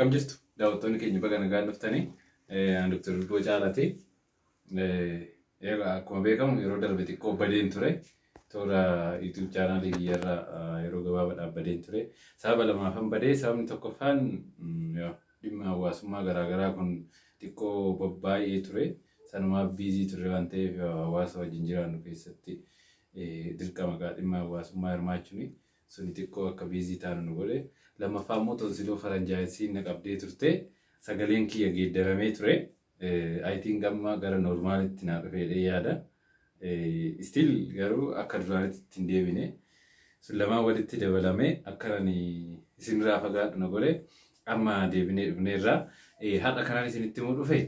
Akkam jirtu daawwattoonni keenya, baga nagaan dhuftanii. Ani Dr. Bilboo Caalaati. Akkuma beekamu yeroo darbe xiqqoo badeen ture. Toora YouTube chaanaalii kiyyarra yeroo gabaabaadhaaf badeen ture. Sababa lamaafan badee. Sababni tokkoffaan dhimma hawaasummaa garaagaraa kun xiqqoo baay'ee ture. Sanumaaf busy ture waan ta'eef, hawaasa wajjin jiraannu keessatti dirqama dhimma hawaasummaa hirmaachuun suni xiqqoo akka busy taanu nu godhe. Lammaffaa immoo tonsillopharyngitis na qabdee turte. Sagaleen kiyya geeddaramee ture. I think amma gara normalitti naa dhufeedhee yaada. Still garuu akka duraanitti hin deebine. Sun lamaan walitti dabalamee akka ani isinirraa fagaadhu na godhe. Amma deebinee dhufneerra. Har'a kanaan isinitti himuu dhufe,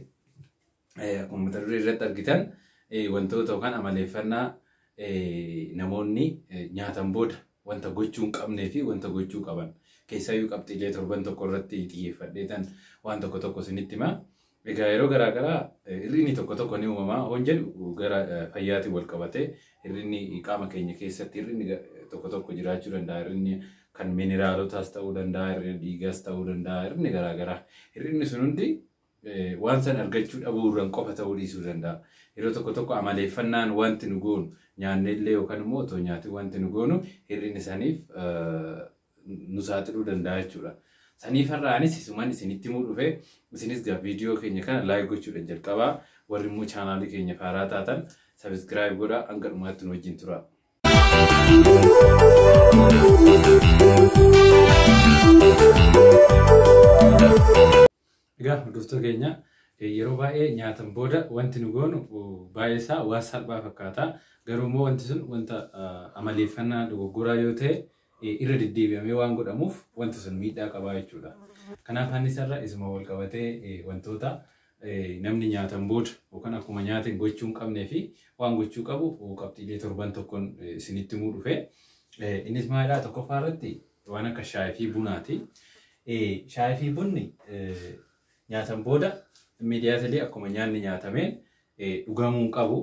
akkuma mata duree irratti argitan, wantoota yookaan amaleeffannaa namoonni nyaatan booda wanta gochuu hin qabnee fi wanta gochuu qaban keessaayyuu qabxiilee torban tokko irratti xiyyeeffadheetan waan tokko tokko isinitti himaa. Egaa yeroo garaa garaa hir'inni tokko tokko ni uumamaa. Hoon jedhu gara fayyaatiin wal qabatee hir'inni qaama keenya keessatti hir'inni tokko tokko jiraachuu danda'a. Hir'inni kan miineraalotaas ta'uu danda'a, hir'inni dhiigaas ta'uu danda'a, hir'inni garaa garaa. Hir'inni sun hundi waan san argachuu dhabuu irraan qofa ta'uu dhiisuu danda'a. Yeroo tokko tokko amaleeffannaan wanti nu goonu, nyaanne illee yookaan immoo otoo nyaatiin wanti nu goonu, hir'inni saniif nu saaxiluu danda'a jechuudha. Saniif har'a anis isuman isinitti himuu dhufe. Isinis gaa viidiyoo keenya kana like gochuudhaan jalqabaa, warri immoo chaanaalii keenya haaraa taatan subscribe godhaa, hanga dhumaatti nu wajjin tura. Egaa hordoftoota keenya, yeroo baay'ee nyaatan booda wanti nu goonu baay'ee isaa waan salphaa fakkaata. Garuu immoo wanti sun wanta amaleeffannaa dogoggoraa yoo ta'e, irra deddeebi'amee waan godhamuuf wanti sun miidhaa qabaa jechuudha. Kanaaf anis har'a isuma wal qabatee wantoota namni nyaatan booda yookaan akkuma nyaateen gochuu hin qabnee fi waan gochuu qabu qabxiilee torban tokkoon isinitti himuu dhufe. Innis maalidhaa? Tokkoffaa irratti waan akka shaayii fi bunaati. Shaayii fi bunni nyaatan booda immediately akkuma nyaanni nyaatameen dhugamuu hin qabu.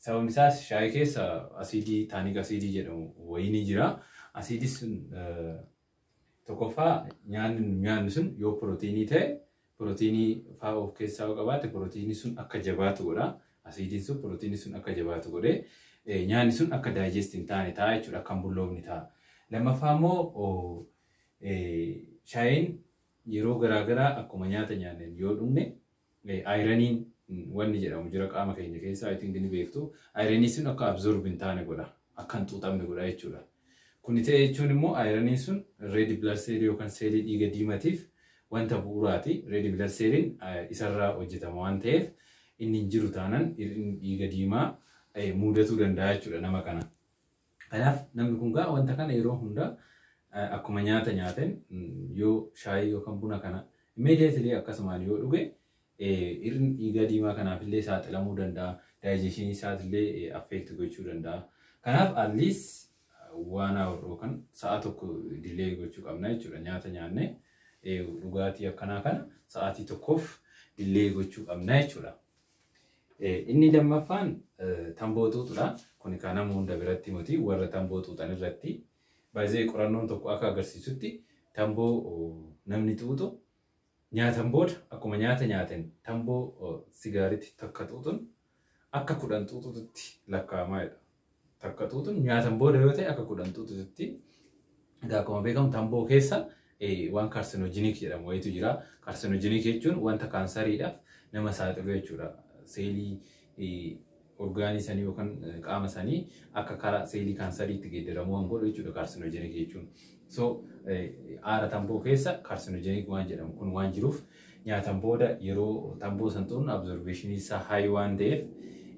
Sababni isaas shaayii keessa asiidii, tannic asiidii jedhamu wayii ni jira. Asiidii sun tokkoffaa nyaanni nyaanni sun yoo pirootiinii ta'e, pirootiinii fa'aa of keessaa yoo qabaate, pirootiinii sun akka jabaatu godha. Asiidiin sun pirootiinii sun akka jabaatu godhee nyaanni sun akka digest hin taane ta'a jechuudha. Akka hin bulloofne ta'a. Lammaffaa immoo shaayiin yeroo garaagaraa akkuma nyaata nyaanneen yoo dhugne, ironiin wanni jedhamu jira qaama keenya keessa, I think ni beektu. Ironii sun akka absorb hin taane godha. Akka hin xuuxamne godha jechuudha. Kuni ta'e jechuun immoo ironiin sun red blood cell yookaan seelii dhiiga diimatiif wanta bu'uuraati. Red blood celliin isarraa hojjetama waan ta'eef, inni hin jiru taanan hir'inni dhiiga diimaa mudatuu danda'a jechuudha nama kana. Kanaaf namni kun gaa wanta kana yeroo hunda akkuma nyaata nyaateen yoo shaayii yookaan buna kana immediately akkasumaan yoo dhuge, hir'inni dhiiga diimaa kanaaf illee saaxilamuu danda'a. Digestionii isaatillee affect gochuu danda'a. Kanaaf at least 1 hour yookaan sa'a tokko delay gochuu qabna jechuudha. Nyaata nyaannee dhugaatii akkanaa kana sa'aatii tokkoof delay gochuu qabna jechuudha. Inni lammaffaan tamboo xuuxudha. Kun kan nama hunda biratti miti, warra tamboo xuuxan irratti. Baay'ee qorannoon tokko akka agarsiisutti, tamboo namni xuuxu nyaatan booda akkuma nyaata nyaateen tamboo sigaaritti takka xuuxuun akka 10 xuuxutti lakkaa'amaa jedha. Takka xuuxuun nyaatan booda yoo ta'e akka 10 xuuxutti. Egaa akkuma beekamu tamboo keessa waan carcinogenic jedhamu wayitu jira. Carcinogenic jechuun wanta kaansariidhaaf nama saaxilu jechuudha. Seelii orgaanii sanii yookaan qaama sanii akka karaa seelii kaansariitti geeddaramuu waan godhu jechuudha carcinogenic jechuun. So aara tamboo keessa carcinogenic waan jedhamu kun waan jiruuf, nyaatan booda yeroo tamboo san xuuxnu absorptionii isaa high waan ta'eef,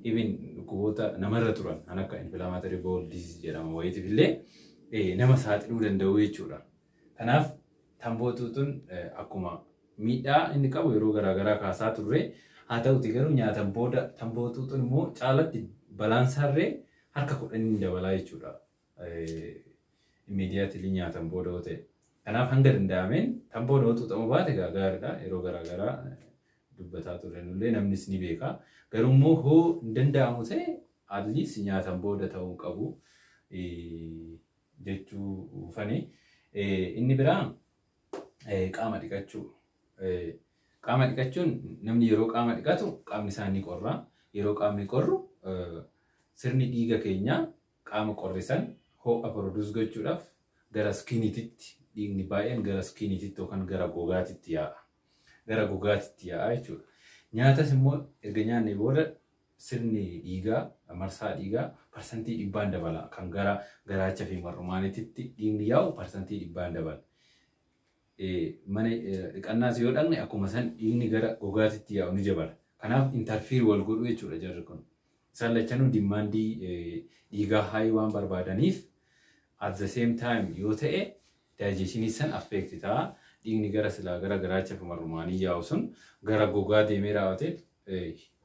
even dhukkuboota namarra turan kan akka inflammatory bowel disease jedhama wayiitiif illee nama saaxiluu danda'u jechuudha. Kanaaf tamboo xuuxuun akkuma miidhaa inni qabu yeroo garaagaraa kaasaa turre, haa ta'uti garuu nyaatan booda tamboo xuuxuun immoo caalatti balaansaarree harka 10 dabalaa jechuudha. Immediately nyaatan booda yoo ta'e. Kanaaf hanga danda'ameen tamboon yoo xuuxamuu baate gaariidha. Yeroo garaagaraa dubbataa turre nullee, namnis ni beeka. Garuu immoo hoo hin danda'amu ta'e, at least nyaatan booda ta'uu qabu jechuu fani. Inni biraa Qaama dhiqachuu. Qaama dhiqachuun, namni yeroo qaama dhiqatu qaamni isaa ni qorra. Yeroo qaamni qorru sirni dhiiga keenyaa qaama qorrisan ho'a produce gochuudhaaf gara skiniititti, dhiigni baay'een gara skiniititti yookaan gara gogaatitti yaa'a. Gara gogaatitti yaa'a jechuudha. Nyaatas immoo erga nyaannee booda sirni dhiigaa, marsaa dhiigaa 100% dabala. Kan gara garaacha fi mar'umaanitti dhiigni yaa'u 100% dabala. Mana dhiqannaas yoo dhaqne akkuma san dhiigni gara gogaatitti yaa'u ni dabala. Kanaaf interfere wal godhu jechuudha jarri kun. Isaan lachanuu demandii dhiigaa high waan barbaadaniif, at the same time yoo ta'e digestionii san affect ta'a. Dhiigni gara silaa gara garaacha fi mar'umaanii yaa'u sun gara gogaa deemee raawwatee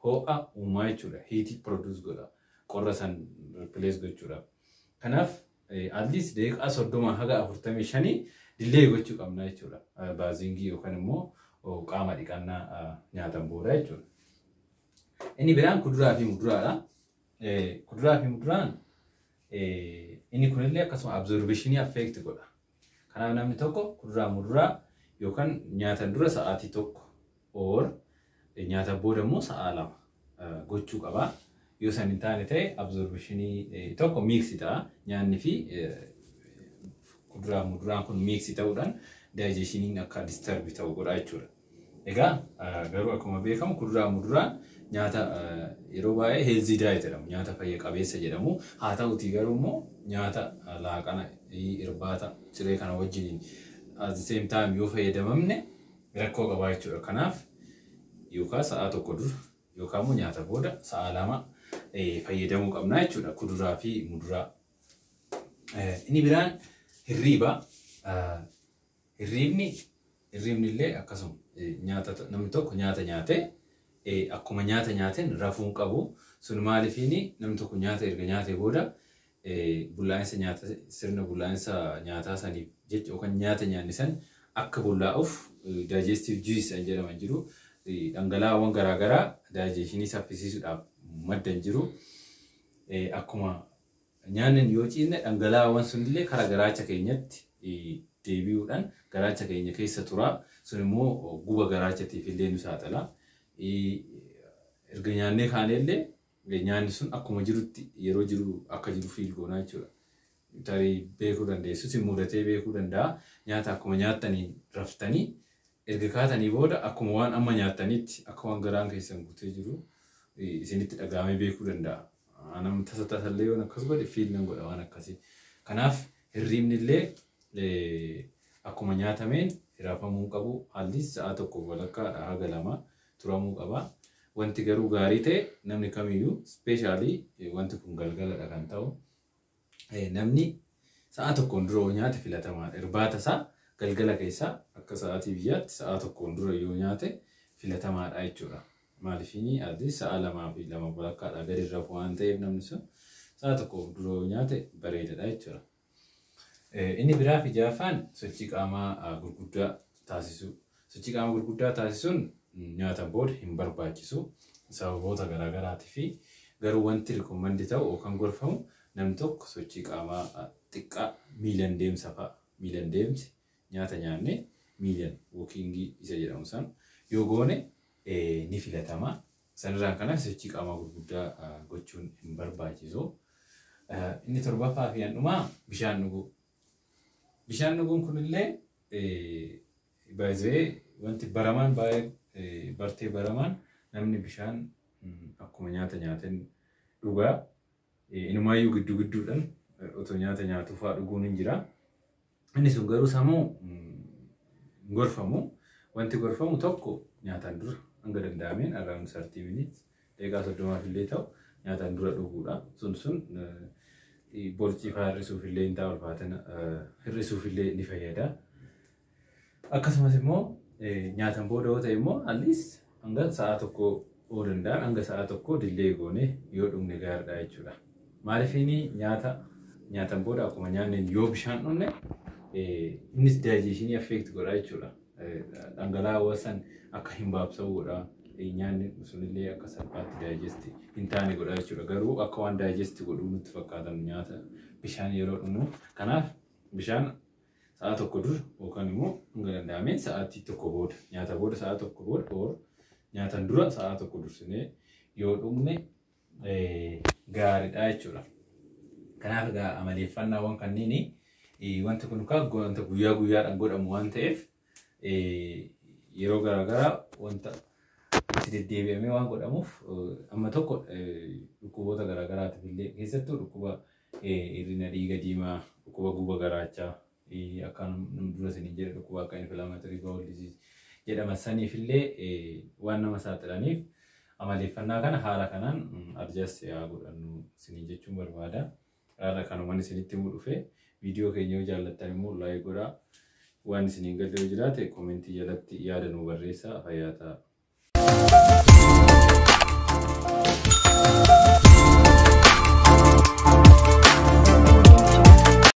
ho'a uumaa jechuudha. Heatii produce godha. Qorra san replace gochuudhaaf. Kanaaf at least daqiiqaa 30 haga 45 delay gochuu qabna jechuudha. Bathingii yookaan immoo qaama dhiqannaa nyaatan booda jechuudha. Inni biraan kuduraa fi muduraadha. Kuduraa fi muduraan inni kunillee akkasuma absorptionii affect godha. Kanaaf namni tokko kuduraa muduraa yookaan nyaatan dura sa'aatii 1 or nyaata booda immoo sa'a 2 gochuu qaba. Yoo san hin taane ta'e absorptionii tokko mix ta'a. Nyaanni fi kuduraa muduraan kun mix ta'uudhaan digestioniin akka disturb ta'u godha jechuudha. Egaa garuu akkuma beekamu kuduraa muduraan nyaata yeroo baay'ee healthy diet jedhamu, nyaata fayya qabeessa jedhamu. Haa ta'utii garuu immoo nyaata laaqana, irbaata, ciree kana wajjin at the same time yoo fayyadamamne rakkoo qabaa jechuudha. Kanaaf yookaan sa'a 1 dura yookaan immoo nyaata booda sa'a 2 fayyadamuu qabna jechuudha kuduraa fi muduraa. Inni biraan hirriiba. Hirriibni illee akkasuma nyaata, namni tokko nyaata nyaatee akkuma nyaata nyaateen rafuu qabu. Sun maaliifiini, namni tokko nyaata erga nyaatee booda bullaa'insa nyaata, sirna bullaa'insa nyaataa saniif jecha yookaan nyaata nyaanni san akka bullaa'uuf digestive juice kan jedhaman jiru. Dhangala'aawwan garaagaraa digestionii saffisiisuudhaaf maddan jiru. Akkuma nyaanni yoo ciisne dhangala'aawwan sunillee karaa garaacha keenyatti deebi'uudhaan garaacha keenya keessa tura. Sun immoo guba garaachatiif illee nu saaxila. Erga nyaannee kaanellee nyaanni sun akkuma jirutti yeroo jiru akka jiru feel goonaa jechuudha. Tarii beekuu dandeessu, si mudatee beekuu danda'a. Nyaata akkuma nyaattanii raftanii erga kaatanii booda akkuma waan amma nyaattanitti, akka waan garaan keessan guutee jiru isinitti dhaga'amee beekuu danda'a. Namni tasa tasallee yoon akkas godhe feel nan godha waan akkasii. Kanaaf hirriibni illee akkuma nyaatameen rafamuu qabu. At least sa'a tokko walakkaadha haga 2 turamuu qaba. Wanti garuu gaarii ta'e, namni kamiyyuu, especially wanti kun galgaladha kan ta'u, namni sa'a tokkoon dura yoo nyaate filatamaadha. Irbaata isaa galgala keessaa akka sa'aatii biyyaatti sa'a tokkoon dura yoo nyaate filatamaadha jechuudha. Maaliifini, at least sa'a lamaa fi lama walakkaadha gadi rafu waan ta'eef, namni sun sa'a tokko dura yoo nyaate bareedaadha jechuudha. Inni biraa fi ja'affaan sochii qaamaa gurguddaa taasisuu. Sochii qaamaa gurguddaa taasisuun nyaata booda hin barbaachisu sababoota garaagaraatii fi garuu wanti recommend ta'u yookaan gorfamu namni tokko sochii qaamaa xiqqaa, miilan deemsa fa'a. Miilan deemsi, nyaata nyaannee miilan walkingii isa jedhamu san yoo goone ni filatama. Sanirraan kanaaf sochii qaamaa gurguddaa gochuun hin barbaachisu. Inni torbaffaa fi handhumaa bishaan dhuguu. Bishaan dhuguun kunillee baay'ee wanti baramaan, baay'ee bartee baramaan, namni bishaan akkuma nyaata nyaateen dhugaa. Inumaayyuu gidduu gidduudhaan otoo nyaata nyaatu fa'aa dhuguun hin jira. Inni sun garuu sammuu hin gorfamu. Wanti gorfamu tokko nyaataan dura hanga danda'ameen around 30 minutes, daqiiqaa 30f illee ta'u nyaataan dura dhuguudha. Sun borcii fa'aa hir'isuuf illee hin ta'a, ulfaatina hir'isuuf illee ni fayyada. Akkasumas immoo nyaatan booda yoo ta'e immoo at least hanga sa'a 1 yoo danda'an hanga sa'a 1 delay goone yoo dhugne gaariidha jechuudha. Maaliifini, nyaata nyaatan booda akkuma nyaanneen yoo bishaan dhugne innis digestionii affect godha jechuudha. Dhangala'aawwan san akka hin baabsa'u godha. Nyaanni sunillee akka salphaatti digest hin taane godha jechuudha. Garuu akka waan digest godhuu nutti fakkaatan nyaata bishaan yeroo dhugnu. Kanaaf bishaan Sa'a 1 dura yookaan immoo hanga danda'ameen sa'aatii 1 booda, nyaata booda sa'a 1 booda, nyaatan dura sa'a 1 dursinee yoo dhugne gaariidha jechuudha. Kanaaf egaa amaleeffannaawwan kanneen, wanti kun wanta guyyaa guyyaadhaan godhamu waan ta'eef, yeroo garaagaraa wanta itti deddeebi'amee waan godhamuuf, amma tokko dhukkuboota garaagaraatiif illee, keessattuu dhukkuba hir'ina dhiiga diimaa, dhukkuba guba garaachaa, akka dura isiniin jedhe dhukkuba akka inflammatory bowel disease jedhaman saniif illee waan nama saaxilaniif, amaleeffannaa kana haala kanaan adjust haa godhannu isiniin jechuun barbaada. Haala kanumaan isinitti himuu dhufe. Viidiyoo keenya yoo jaallattan immoo like godhaa. Waan isiniin galle yoo jiraate comment jalatti yaada nuu barreessaa. Fayyaa ta'a.